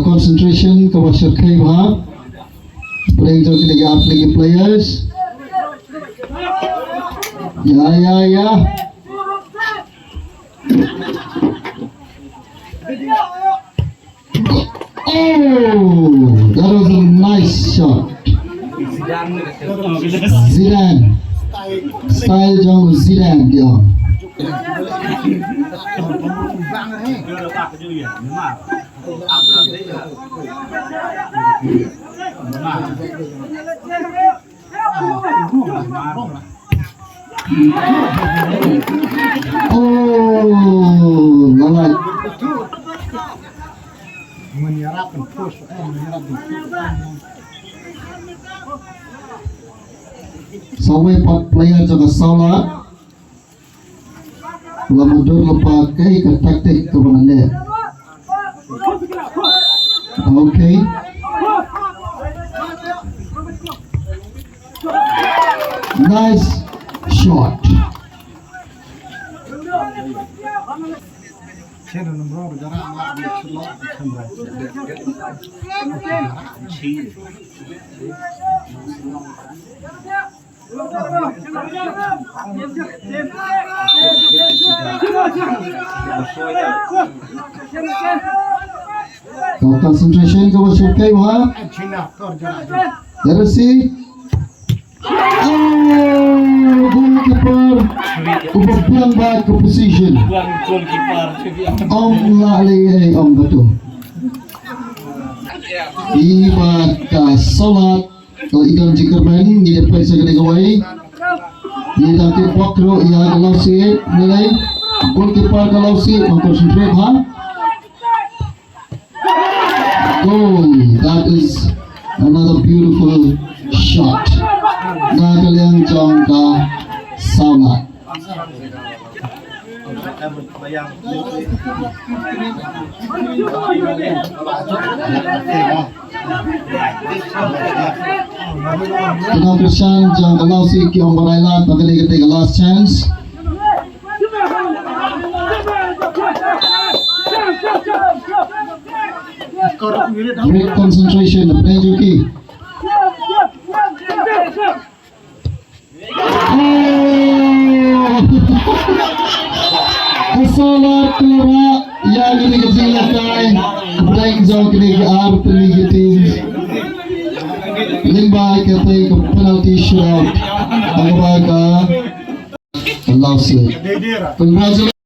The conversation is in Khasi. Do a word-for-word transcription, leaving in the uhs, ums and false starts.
Concentration kaba shyrkhei bha. Pyrshang jong kine ki artylli ki players. Ya, ya, ya. Oh, that was a nice shot. Zidane. Style jong Zidane, yo. Oh, lalai. Sa uwei pat player jong ka Sawlad. La mutdur lypa kaei ka tactic kaba ngan leh. Okay. Nice shot. Ka concentration kaba shyrkhei bha. Jarasi. Oh, goalkeeper uba biang bha ka position. Ong lah lei ei ong katu. Iba ka Sawlad. Ka la i don jingkyrmen, ngi dep peit sa kane kawei. Ngi dang kick bok ruh ïa ka Lawsiej, ngi lei. Goalkeeper ka Lawsiej, ong concentrate ha. Goal, that is another beautiful shot. Na ka liang jong ka Sawlad. Ki nongkyrshan jong ka Lawsiej ki ong ba rai lad ba kane ka dei ka last chance. Great concentration, the playing jockey. Ka Sawlad ka la rah ïa kane ka jingïalehkai. Pyrshang jong kine ki artylli ki team. Lyngba kata ka penalty shootout. Haba ka Lawsiej. Congratulations.